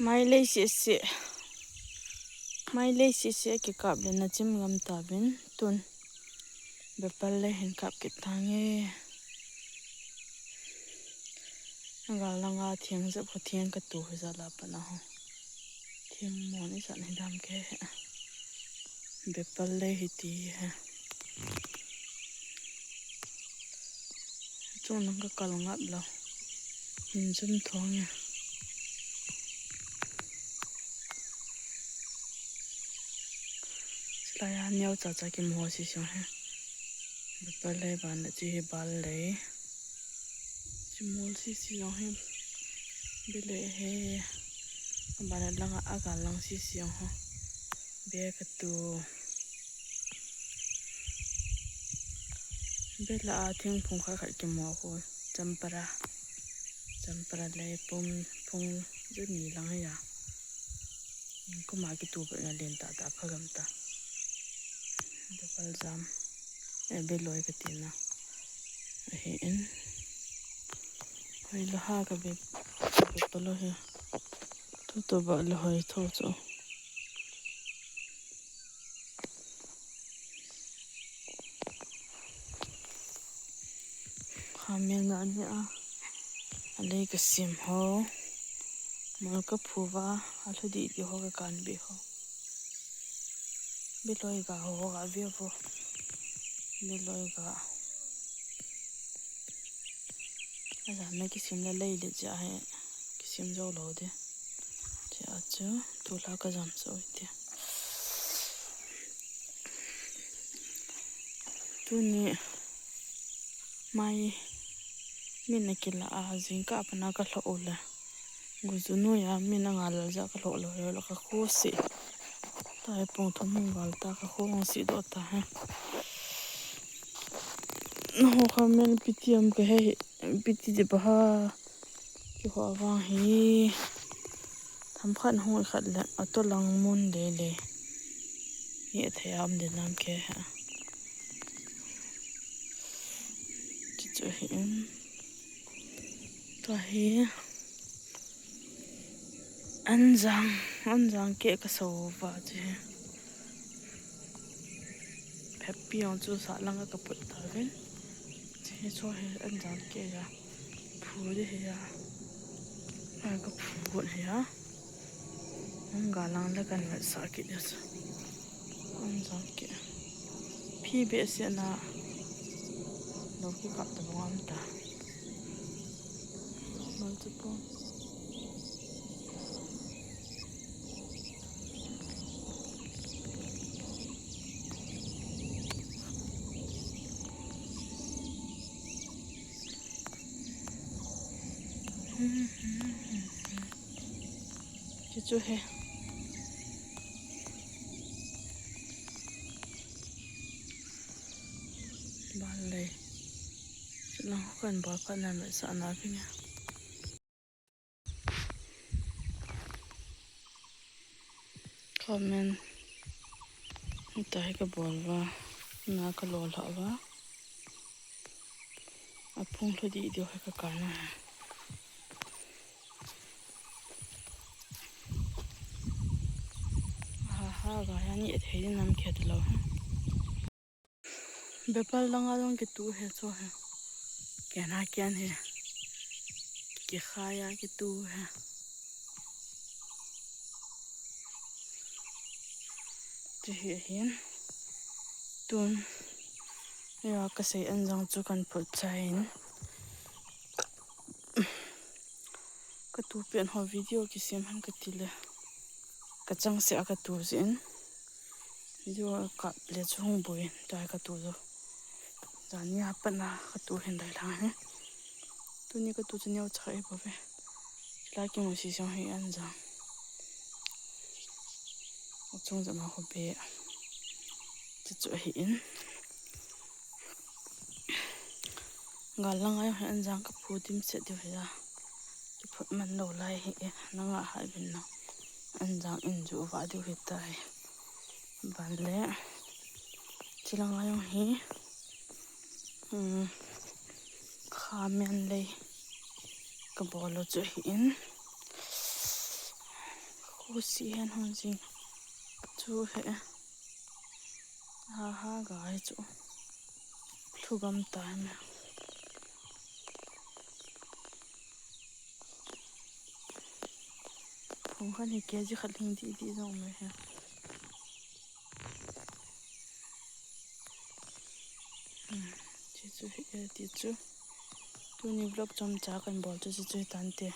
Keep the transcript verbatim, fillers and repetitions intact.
Mai lei sese. Mai lei sese kikap le na chim ngam tauvin tun. Bepal lei hin kap kit tange. Gal langa thing jep ho thing katu ho jala pana ho. Thing mon i san hi dam ke. Bepal lei hi ti he. Chung nang ka kal ngap lo. Hin jum thong e. Silai a neo cha cha ki mo si siang he. Bepal lei ban na chi hi bal lei. Chi mol si siang he. Bele he. Ban na langa aga lang si siang ho. Be ka tu. Bela a thing phung khat khat ki mo ko. Champara. Champara lei pum phung juni lang ya. Kuma ki tu pe na len ta ta phagam ta. Bepal jam. E beloi ka tina. Ahi in. Hoi lo ha ka be. Bepal lo he. Tu tu ba lo hoi tho cho. Khamen na ni a. Alei ka sim ho. Mol ka phu va. Alhu di di ho ka kan be ho. Beloi ga ho ga be vo. Beloi ga. Ajam na kisim la lei le ja he. Kisim jo lo de. Che a chu, tu la ka jam so ite. Tuni mai min a kila a jingkah pana ka lho u le. Guju nu ya min a ngal ja ka lho lo lo ka khu si. Tai pung thum hung val ta ka khu hung si do ta he. Na ho kha men pitiam ka he piti de pa ha. Ki ho vang hi. Tham khat hung khat le a to lang mun le le. Hi a thei am de nam ke ha. Chu chu hi in. Tua hi. Anjang, anjang ke ka so va chu hi. Happy ang chu sa lang ka put ta ven. Chu hi chu hi anjang ke ya. Phu de hi ya. Ai ka phu gon hi ya. Ang ga lang la kan vet sa ki de chu. Anjang ke. Phi be se na. Lo ki kap ta bang am ta. Mal chu po. Chu chu he. Bal lei. Chulang kan bal khat nan sa na pin ya. Khamen. Hitai ka bol va. Na ka lo la va. A phung lhu di di hai ka ka na. Ha ha ga ya ni e thei nam khe lo. Bepal langa jong kitu he chu he. Kian a kian he. Kikhai a kitu he. Chu hi ahin. Tun. Ya ka sei anjang chu kan phut chai in. Ka tu pen ho video kisem han ka ti le. Ka chang se a ka tu jin. Video kap le chu hung boi ta ka tu jo. Jani a pat na ka tu hin dai lang he. Tuni ka tu chu neo cha e bo ve. La ki mo si jong hi anjang. Chung jama ho be. Chu chu hi in. Gal langa jong hi anjang ka phu dim set diu hi a. Ki phut man lo lai hi e, nanga hai bin na. Anjang in ju va diu hi tai. Ban le. Chi langa jong hi. Hmm. Khamen lei. Ka bol lo chu hi in. Usi hen hon jing. Chu he. Ha ha ga hi chu. Lhugam ta me. Hong khan hi kg khat hing di di jong me he. Hmm, chi chu hi e ti chu. Tuni vlog chomcha kan bol chu chi chu hi tante.